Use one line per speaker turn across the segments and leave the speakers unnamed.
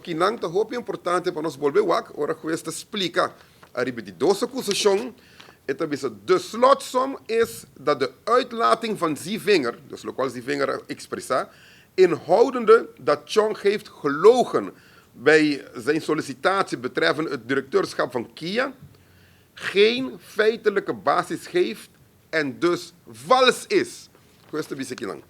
Kinan ta hopi importante pa nos bolbe wak, ora hues ta splika ariba di dos akusashon, e ta bisa: "De slotsom is dat de uitlating van Zievinger", dus lokual Zievinger a ekspresá, "inhoudende dat Chong heeft gelogen bij zijn sollicitatie betreffende het directeurschap van KIA, geen feitelijke basis heeft en dus vals is." Hues ta bisa kinan.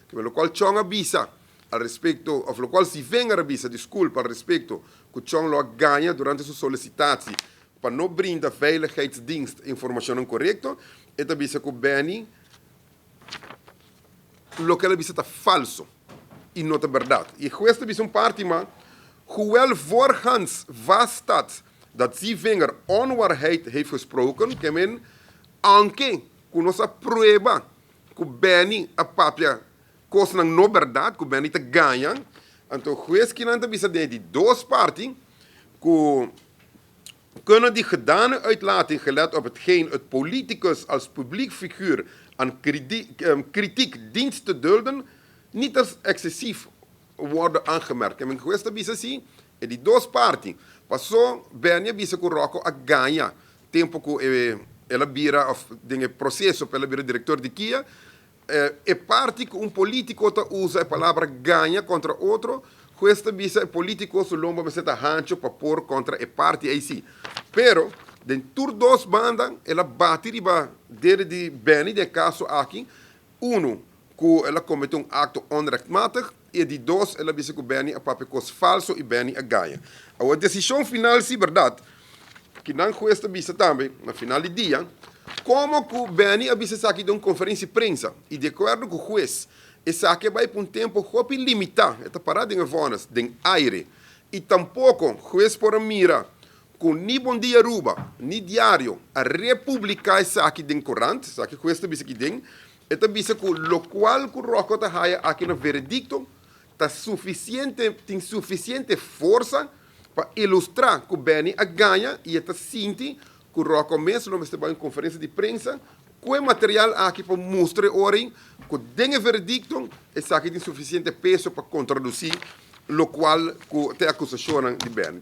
Lokual Chong a bisa al respekto, òf lokual Zievinger a bisa, diskulpa, al respekto, ku Chong lo a gaña durante su solisitashon pa no brinda Veiligheidsdienst informashon korekto, e ta bisa ku Benny, loke el a bisa ta falso i no ta berdat. I hues ta bisa un parti mas: "Hoewel voorgaans vaststaat dat Zievinger onwaarheid heeft gesproken", ke men, aunke ku nos a prueba ku Benny a papia kosnan no berdat, ku Benny ta gaña, anto hues kinan ta bisa den di dos parti ku "kunnen die gedane uitlating, gelet op hetgeen het politicus als publiek figuur aan kritiek dient te dulden, niet als excessief worden aangemerkt." En hues ta bisa asina, e di dos parti. Pasó Benny a bisa ku Rocco a gaña tempu ku el a bira, òf den e proseso pa el a bira direktor di KIA, e parti ku un polítiko ta usa e palabra gaña kontra otro, hues ta bisa e polítiko su lomba mester ta hanchu pa por kontra e parti ei sí. Pero, den tur dos banda, el a bati riba dede di Benny den kaso aki, uno, ku el a kometé un akto onrechtmatig, i di dos, el a bisa ku Benny a papia kos falso i Benny a gaña. E desishon final, si berdat, ku hues ta bisa tambe, na final di dia, komo ku Benny a bisa esaki den un konferensia di prensa, i di akuerdo ku hues, esaki a bai pa un tempu hopi limitá, ta pará den vonnis, den aire, i tampoko hues por mira ku ni Bon Dia Aruba, ni Diario, a republiká esaki den korant, esaki hues ta bisa aki den, e ta bisa ku lokual ku Rocco ta haya aki na veredikto, ta sufisiente, tin sufisiente forsa pa ilustrá ku Benny a gaña i ta sinti ku Rocco mes lo mester bai un konferensia di prensa ku e material aki pa mustra ori ku den e veredikto esaki tin sufisiente peso pa kontradusí lokual ku ta akusashon di Benny.